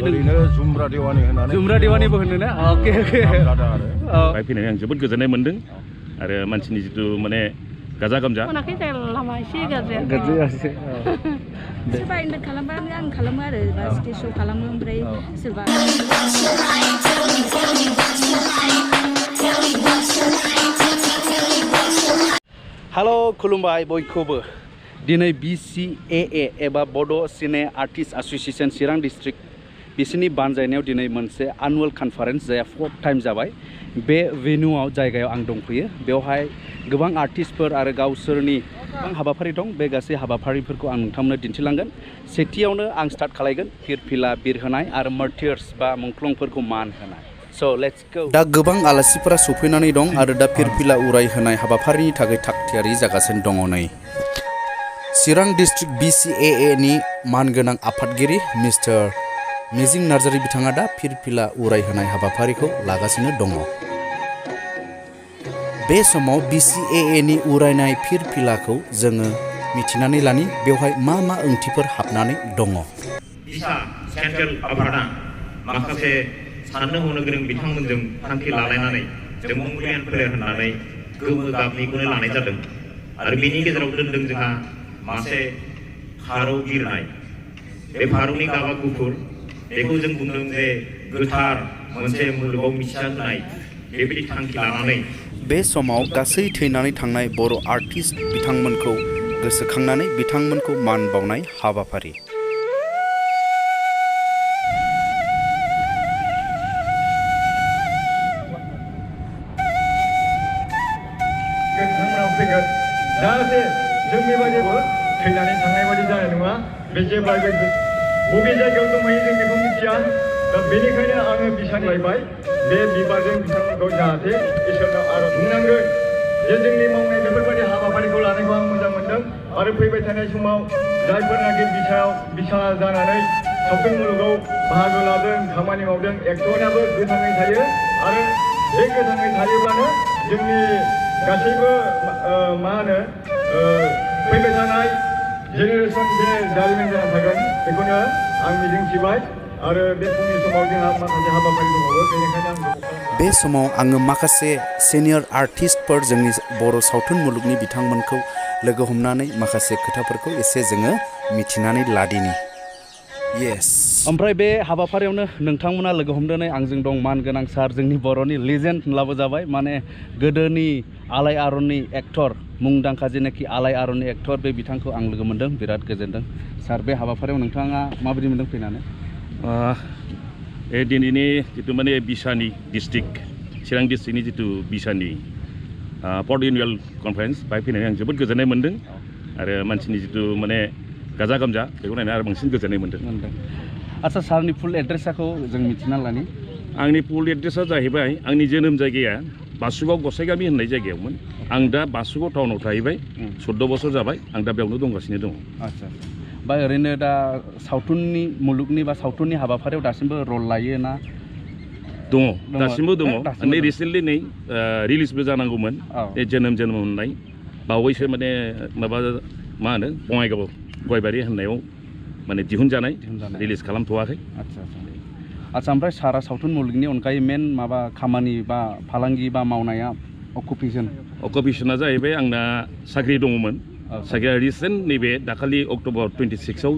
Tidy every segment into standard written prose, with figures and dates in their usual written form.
ओरैनो जुमरा देवानि होननानै जुमरा देवानिबो होनो ना अके अके बाय फैनानै आं जोबोद गोजोननाय मोन्दों आरो मानसिनि जितु माने गाजा गोमजा मोनाखै जाय लामा एसे गाज्रि सोरबा इनभाइट खालामबा आं खालामो आरो बा स्टेज शो खालामो ओमफ्राय सोरबा हेलो खुलुमबाय बयखौबो दिनै BCAA एबा बड' सिने आर्टिस्ट एसोसिएशन चिरां डिस्ट्रिक्ट बिसोरनि बानजायनायाव दिनै मोनसे एनुअल कनफारेन्स जाया 4th टाइम जाबाय बे वेन्यूआव जायगायाव आं दंफैयो बेवहाय गोबां आर्टिस्टफोर आरो गावसोरनि गोबां हाबाफारि दं बे गासै हाबाफारिफोरखौ आं नोंथांमोननो दिन्थिलांगोन सेथियावनो आं स्टार्ट खालायगोन फिरफिला बिरहोनाय आरो मार्टियार्स बा मुंख्लंफोरखौ मान होनाय So let's go. दा गोबां आलासिफोरा सफैनानै दं आरो दा फिरफिला उराय होनाय हाबाफारिनि थाखाय थागथियारि जागासिनो दङ नै चिरां डिस्ट्रिक्ट BCAA नि मानगोनां आफादगिरि मिस्टार मिजिं नार्जारी बिथाङा दा फिरफिला उराय होनाय हाबाफारिखौ लागासिनो दङ बे समाव BCAA नि उरायनाय फिरफिलाखौ जोङो मिथिनानै लानि बेवहाय मा मा ओंथिफोर हाबनानै दङ बिसा सेन्ट्रेल आफादा माखासे साननो हनो गोरों बिथांमोनजों थांखि लालायनानै जों मंगलियान फोलेर होननानै गोमो गाबनिखौनो लानाय जादों आरो बेनि गेजेराव दोनदों जोंहा मासे फारौ बिरनाय बे फारौनि गाबा गुफुर बेखौ जों बुंदों जे गोथार मोनसे मुलुगाव मिथिना होनाय बेबायदि थांखि लानानै बे समाव गासै थैनानै थांनाय बर' आर्टिस्ट बिथांमोनखौ गोसोखांनानै बिथांमोनखौ मान बावनाय हाबाफारि जाहाथे जोंनि बायदिबो थैनानै थांनाय बायदि जानाय नङा बे जेब्लायबो बबे जायगायाव दंहैयो जों बेखौ मिथिया दा बेनिखायनो आङो बिसानलायबाय बे बिबारजों बिथांमोनखौ जाहाथे इसोरनाव आरज बुंनांगोन जे जोंनि मावनाय बेफोरबायदि हाबाफारिखौ लानायखौ आं मोजां मोनदों आरो फैबाय थानाय समाव जायफोरनाखि बिसा जानानै सावथुन मुलुगाव बाहागो लादों खामानि मावदों एक्टरआबो गोथाङै थायो आरो बे गोथाङै थायोब्लानो जोंनि गासैबो मा होनो फैबाय थानाय जेनेरेसन बे जारिमिन जानानै थागोन बेखौनो आं मिजिंथिबाय आरो बे फुंनि समाव जोंहा माखासे हाबाफारि दंबावो बेनिखायनो आं बे समाव आङो माखासे सिनियर आर्टिस्टफोर जोंनि बर' सावथुन मुलुगनि बिथांमोनखौ लोगो हमनानै माखासे खोथाफोरखौ एसे जोङो मिथिनानै लादिनि Yes. ओमफ्राय बे हाबाफारियावनो नोंथांमोना लोगो हमदोनै आंजों दं मानगोनां सार जोंनि बर'नि लेजेन्ड होनब्लाबो जाबाय माने गोदोनि आलाय आरननि एक्टर मुंदांखा जेनाखि आलाय आरननि एक्टर बे बिथांखौ आं लोगो मोनदों बिराद गोजोनदों सार बे हाबाफारियाव नोंथाङा माबायदि मोनदों फैनानै दिनैनि जितु माने बिसानि डिस्ट्रिक्ट चिरां डिस्ट्रिक्टनि जितु बिसानि 4th एनुअल कनफारेन्स बाय फैनानै आं जोबोद गोजोननाय मोन्दों आरो मानसिनि जितु माने गाजा गोमजा बेखौ नायनानै आरो बांसिन गोजोननाय मोन्दों आচ্ছা सारनि फुल एड्रेसखौ जों मिथिना लानि आंनि फुल एड्रेसा जाहैबाय आंनि जोनोम जायगाया बासुगाव गसाइगामि होननाय जायगायावमोन आं दा बासुगाव टाउनाव थाहैबाय 14 बोसोर जाबाय आं दा बेयावनो दंगासिनो दङ आচ্ছা बा ओरैनो दा सावथुननि मुलुगनि बा सावथुननि हाबाफारियाव दासिमबो रल लायो ना दङ दासिमबो दङ नै रिसेन्टलि नै रिलिजबो जानांगौमोन बे जोनोम होननाय बावैसो माने माबा मा होनो बङाइगाव गयबारि होननायाव माने दिहुनजानाय रिलिज खालामथ'वाखै आচ্ছা ओमफ्राय सारा सावथुन मुलुगनि अनगायै मेन माबा खामानि बा फालांगि बा मावनाया अकुपेशना जाहैबाय आंना साख्रि दङमोन साख्रिया रिसेन्ट नैबे दाखालि अक्ट'बर 26आव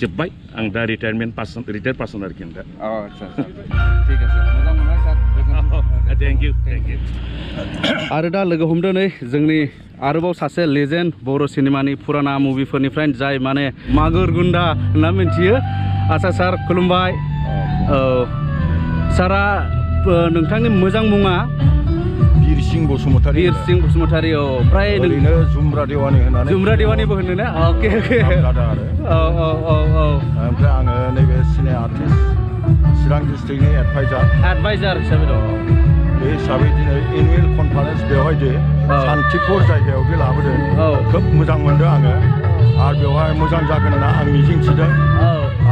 जोब्बाय आं दा रिटायारमेन्ट पार्सन आरोखि आं दा आচ্ছা ঠিক আছে मोजां मोनबाय सार थेंक इउ आरो दा लोगो हमदों नै जोंनि आरोबाव सासे लेजेन्ड बर' सिनेमानि फुराना मुभिफोरनिफ्राय जाय माने मागुर गुन्दा होनना मिथियो आচ্ছা सार खुलुमबाय औ सारा नोंथांनि मोजां मुङा बिरसिं बसुमतारी औ ओमफ्राय ओरैनो जुमरा देवानिबो होनो ना अके औ ओमफ्राय आङो नैबे सिने आर्टिस्ट चिरां डिस्ट्रिक्टनि एडभाइजार हिसाबै दं बे हिसाबै दिनै एनुवेल कनफारेन्स बेवहाय शान्तिपुर जायगायाव लाबोदों खोब मोजां मोनदों आङो आरो बेवहाय मोजां जागोन होनना आं मिजिंथिदों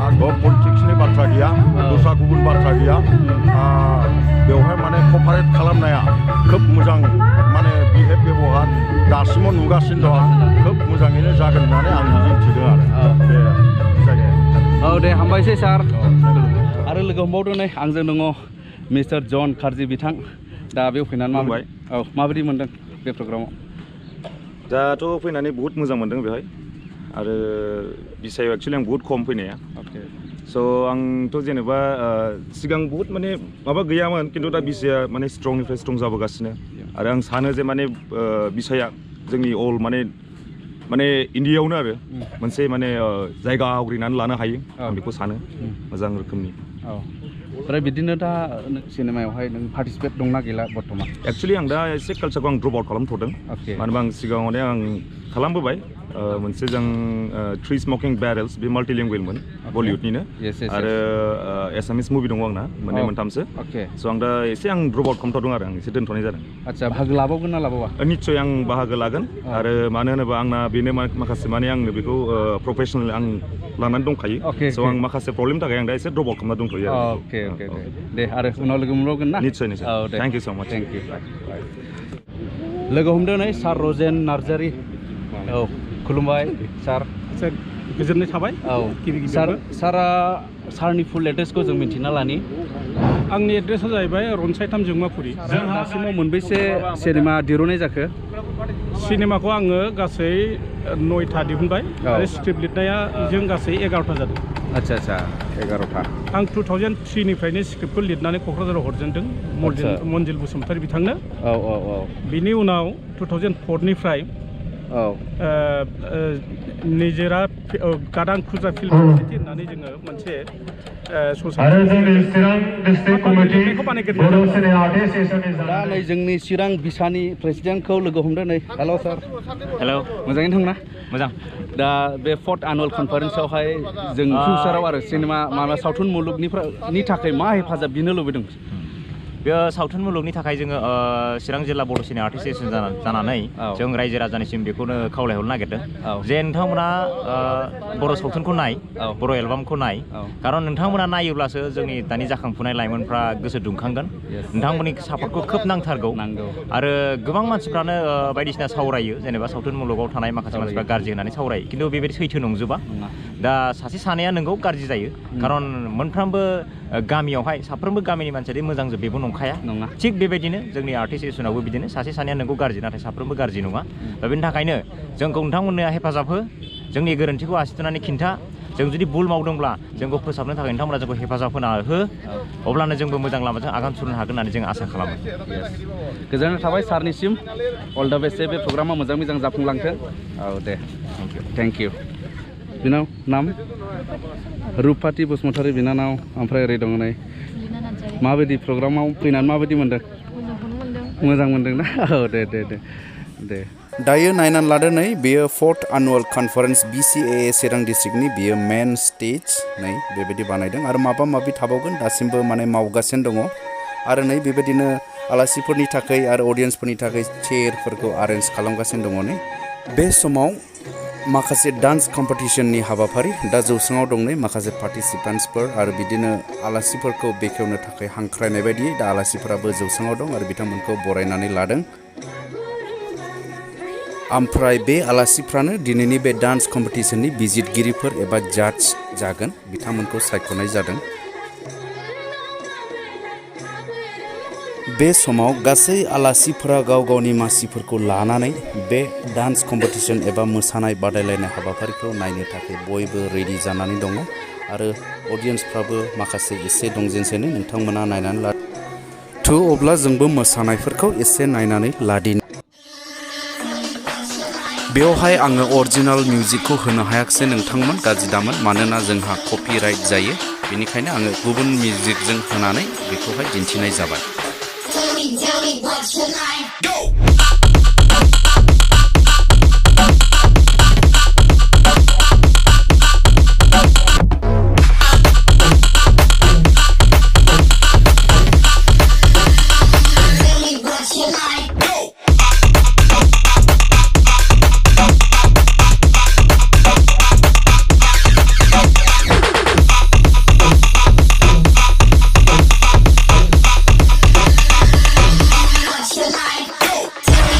आरो पलिटिक्सनि बाथ्रा गैया दस्रा गुबुन बाथ्रा गैया बेवहाय माने कपारेट खालामनाया खोब मोजां माने बिहेभ बेबहार दासिमाव नुगासिनो दं खोब मोजाङैनो जागोन होननानै आं मिजिंथिदों आरो बे जायगायाव औ दे हामबायसै सार आरो आरो लोगो हमबावदों नै आंजों दङ मिस्टार जन खारजि बिथां दा बेयाव फैनानै माबायदि मोनदों बे प्रग्रामाव दाथ' फैनानै बहुत मोजां मोनदों बेवहाय आरो बिसायाव एक्चुअलि आं बहुत खम फैनाया स' आंथ' जेनेबा सिगां बहुत माने माबा गैयामोन खिन्थु दा बिसाया माने स्ट्रंनिफ्राय स्ट्रं जाबोगासिनो आरो आं सानो जे माने बिसाया जोंनि अल माने इन्डियायावनो आरो मोनसे माने जायगा आवग्रिनानै लानो हायो आं बेखौ सानो मोजां रोखोमनि ओमफ्राय बिदिनो दा सिनेमायावहाय नों पार्टिसिपेट दंना गैला बर्थमान एक्चुअलि आं दा एसे कालचारखौ आं ड्रप आउट खालामथ'दों मानो होनबा आं सिगाङावनो आं खालामबोबाय मोनसे जों 3 स्मकिं बेरेल्स बे माल्टि लेंगुवेजमोन बलिउडनिनो आरो एसामिस मुभि दङ आंना मोननै मोनथामसो स' आं दा एसे आं ड्रप आउट खालामथ'दों आरो आं एसे दोनथ'नाय जादों आচ্ছা बाहागो लाबावगोन ना लाबावा निश्चय आं बाहागो लागोन आरो मानो होनोबा आंना बेनो माखासे माने आंनो बेखौ प्रफेसनेल आं लानानै दंखायो स' आं माखासे प्रब्लेमनि थाखाय आं दा एसे ड्रप आउट खालामना दंथ'यो अके दे आरो उनाव लोगो मोनबावगोन ना निश्चय थेंक इउ स' माच थेंक इउ लोगो हमदों नै सार रजेन नार्जारि खुलुमबाय सार गोजोननाय थाबाय सारा सारनि फुल एड्रेसखौ जों मिन्थिना लानि आंनि एड्रेसा जाहैबाय रनसायथाम जोंमाफुरि दासिमाव मोनबेसे सिनेमा दिरुननाय जाखो सिनेमाखौ आङो गासै 9था दिहुनबाय आरो स्क्रिप्ट लिरनाया जों गासै 11था जादों आচ্ছা 11था आं 2003 निफ्रायनो स्क्रिप्टखौ लिरनानै क'क्राझाराव हरजेनदों मन्जिल बसुमतारी बिथांनो बिनि उनाव 2004 निफ्राय निजेरा गादां खुजा फिल्म ससाइटि होननानै जोङो मोनसे दा नै जोंनि चिरां बिसानि प्रेसिडेन्टखौ लोगो हमदों नै हेल' सार हेल' मोजाङैनो दंना मोजां दा बे 4th एनुअल कनफारेन्सआवहाय जों फिउचाराव आरो सिनेमा माबा सावथुन मुलुगनि थाखाय मा हेफाजाब बिनो लुबैदों बे सावथुन मुलुगनि थाखाय जोङो चिरां जिल्ला बड' सिने आर्टिस्ट एस'सियेसन जानानै जों रायजो राजानिसिम बेखौनो खावलायहरनो नागिरदों जे नोंथांमोना बर' सावथुनखौ नाय बर' एलबामखौ नाय खारन नोंथांमोना नायोब्लासो जोंनि दानि जाखांफुनाय लाइमोनफ्रा गोसो दुंखांगोन नोंथांमोननि सापर्टखौ खोब नांथारगौ आरो गोबां मानसिफ्रानो बायदिसिना सावरायो जेनेबा सावथुन मुलुगाव थानाय माखासे मानसिफ्रा गाज्रि होननानै सावरायो खिन्थु बेबायदि सैथो नंजोबा दा सासे सानैया नोंगौ गाज्रि जायो खारन मोनफ्रोमबो गामियावहाय साफ्रोमबो गामिनि मानसिया मोजां जोब बेबो नंखाया थिग बेबायदिनो जोंनि आर्टिस्ट एस'सियेसनावबो बिदिनो सासे सानैया नोंगौ गाज्रि नाथाय साफ्रोमबो गाज्रि नङा दा बेनि थाखायनो जोंखौ नोंथांमोननो हेफाजाब हो जोंनि गोरोन्थिखौ आसि थुनानै खिन्था जों जुदि भुल मावदोंब्ला जोंखौ फोसाबनो थाखाय नोंथांमोना जोंखौ हेफाजाब होना हो अब्लानो जोंबो मोजां लामाजों आगान सुरनो हागोन होननानै जों आसा खालामो गोजोननाय थाबाय सारनिसिम अल दा बेस्ट बे प्रग्रामा मोजां जाफुंलांथों औ दे थेंक इउ बिनाव नाम रुपपाति बसुमतारी बिनानाव ओमफ्राय ओरै दङ नै माबायदि प्रग्रामाव फैनानै माबायदि मोनदों मोजां मोनदोंना औ दे दायो नायनानै लादो नै बेयो 4th एनुअल कनफारेन्स BCAA चिरां डिस्ट्रिक्टनि बेयो मेन स्टेज नै बेबायदि बानायदों आरो माबा माबि थाबावगोन दासिमबो माने मावगासिनो दङ आरो नै बेबायदिनो आलासिफोरनि थाखाय आरो अडियन्सफोरनि थाखाय चेयारफोरखौ एरेन्ज खालामगासिनो दङ नै बे समाव माखासे डान्स कम्पिटिशननि हाबाफारि दा जौस्राङाव दं नै माखासे पार्टिसिपेन्ट्सफोर आरो बिदिनो आलासिफोरखौ बेखेवनो थाखाय हांख्रायनाय बायदियै दा आलासिफोराबो जौस्राङाव दं आरो बिथांमोनखौ बरायनानै लादों ओमफ्राय बे आलासिफ्रानो दिनैनि बे डान्स कम्पिटिशननि बिजितगिरिफोर एबा जाज जागोन बिथांमोनखौ सायख'नाय जादों बे समाव गासै आलासिफोरा गाव गावनि मासिफोरखौ लानानै बे डान्स कम्पिटिशन एबा मोसानाय बादायलायनाय हाबाफारिखौ नायनो थाखाय बयबो रेडि जानानै दङ आरो अडियन्सफ्राबो माखासे एसे दंजेनसेनो नोंथांमोना नायनानै ला अब्ला जोंबो मोसानायफोरखौ एसे नायनानै लादिनि बेवहाय आङो अरिजिनाल मिउजिकखौ होनो हायाखिसै नोंथांमोन गाज्रि दामोन मानोना जोंहा कपिराइट जायो बेनिखायनो आङो गुबुन मिउजिकजों होनानै बेखौहाय दिन्थिनाय जाबाय Tell me what's your line. Go! Tell me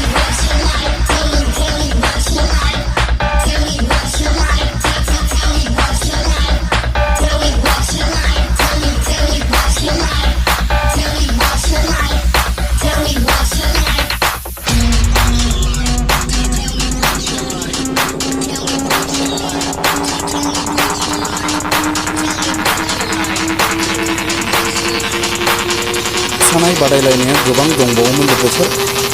मोसानाय बादायलायनाया गोबां दंबावोमोन लोगोफोर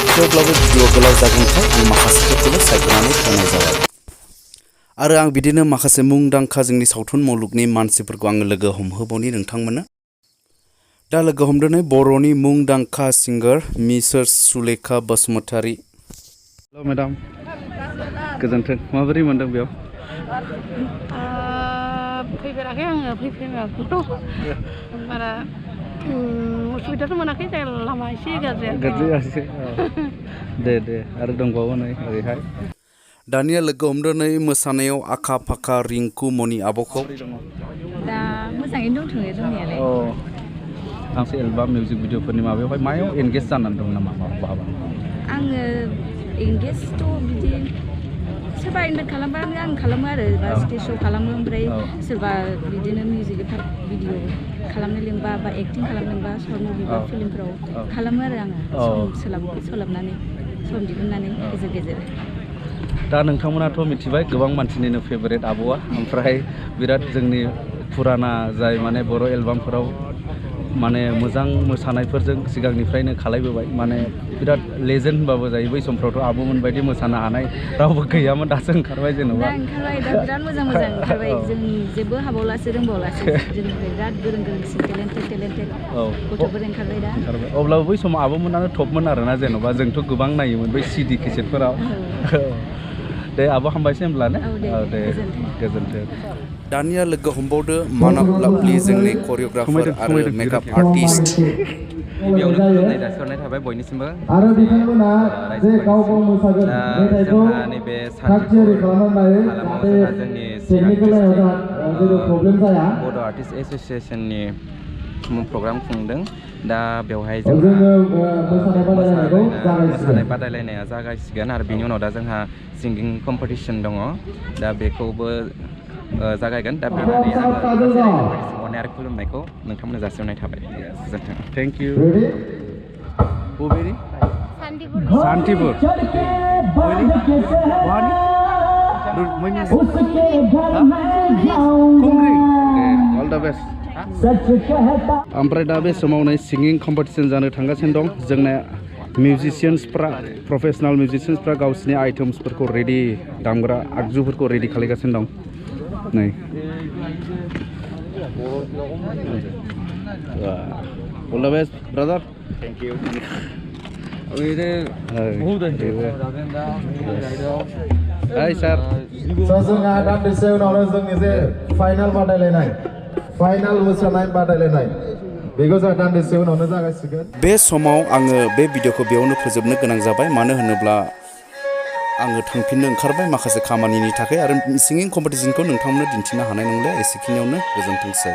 थेवब्लाबो भिडिअ गोलाव जागोनखाय आं माखासेफोरखौल' सायख'नानै होनाय जाबाय आरो आं बिदिनो माखासे मुंदांखा जोंनि सावथुन मुलुगनि मानसिफोरखौ आङो लोगो हमहोबावनि नोंथांमोननो दा लोगो हमदोनै बर'नि मुंदांखा सिंगार मिसेस सुलेखा बसुमतारी हेल' मेडाम गोजोन्थों माबोरै मोनदों बेयाव फैफेराखै आङो फैफेराखैथ' बारा उसुबिदाथ' मोनाखै लामा एसे गाज्रि दे आरो दंबावो नै ओरैहाय दानिया लोगो हमदोनै मोसानायाव आखा फाखा रिंकु मनि आब'खौ दा मोजाङैनो दंथ'यो दंनायालाय गांसे एलबाम मिउजिक भिडिअफोरनि माबायावहाय मायाव एंगेज जानानै दं नामा बहाबा आङो एंगेजथ' बिदि सोरबा इनभाइट खालामबा आं खालामो आरो बा स्टेज श' खालामो ओमफ्राय सोरबा बिदिनो मिउजिक भिडिअ खालामनो लिंबा बा एक्टिं खालामनो लिंबा शर्ट मुभि बा फिल्मफोराव खालामो आरो आङो सोलाबनानै सम दिहुननानै गेजेर गेजेर दा नोंथांमोनाथ' मिथिबाय गोबां मानसिनिनो फेभरेट आब'आ ओमफ्राय बिराद जोंनि फुराना जाय माने बर' एलबामफोराव माने मोजां मोसानायफोरजों सिगांनिफ्रायनो खालायबोबाय माने बिराद लेजेन्ड होनबाबो जायो बै समफ्रावथ' आब'मोन बायदि मोसानो हानाय रावबो गैयामोन दासो ओंखारबाय जेनेबा दा ओंखारबाय दा बिराद मोजां ओंखारबाय जों जेबो हाबावलासो रोंबावलासो जोंनिफ्राय बिराद गोरों टेलेन्टेड गथ'फोर ओंखारबाय दा अब्लाबो बै समाव आब'मोनानो टपमोन आरोना जेन'बा जोंथ' गोबां नायोमोन बै CD केसेटफोराव दे आब' हामबायसै होनब्ला ने दे गोजोन्थों दानिया लोगो हमबावदो मानब लाभलि जोंनि करिय'ग्राफार आरो मेकआप आर्टिस्ट गिबियावनो खुलुमनाय जासिहरनाय थाबाय बयनिसिमबो आरो बिथांमोना जे गाव गाव मोसागोन मेथाइखौ नैबे थाग थियारि खालामनानै लायो जाहाथे टेकनिकेल जेबो प्रब्लेम जाया बड' आर्टिस्ट एस'सियेसननि प्रग्राम खुंदों दा बेवहाय जोङो मोसानाय बादायलायनाया जागायसिगोन आरो बिनि उनाव दा जोंहा सिंगिं कम्पिटिसन दङ दा बेखौबो जागायगोन दा बेबायदि आरो खुलुमनायखौ नोंथांमोननो जासिहरनाय थाबाय गोजोन्थों थेंक इउ बबेनि शान्तिपुर अल द बेस्ट ओमफ्राय दा बे समाव नै सिंगिं कम्पिटिसन जानो थांगासिनो दं जोंना मिउजिशियान्सफ्रा प्रफेसनेल मिउजिशियान्सफ्रा गावसिनि आइटेम्सफोरखौ रेडि दामग्रा आगजुफोरखौ रेडि खालामगासिनो दं नै all the best brother thank you हाय सार जोंहा दान्दिसे उनावनो जोंनि जे फाइनाल बादायलायनाय फाइनाल मोसानाय बादायलायनाय बेखौ जों दान्दिसे उनावनो जागायसिगोन बे समाव आङो बे भिडिअखौ बेयावनो फोजोबनो गोनां जाबाय मानो होनोब्ला आङो थांफिननो ओंखारबाय माखासे खामानिनि थाखाय आरो सिंगिं कम्पिटिसनखौ नोंथांमोननो दिन्थिनो हानाय नंलिया एसेखिनियावनो गोजोनथोंसै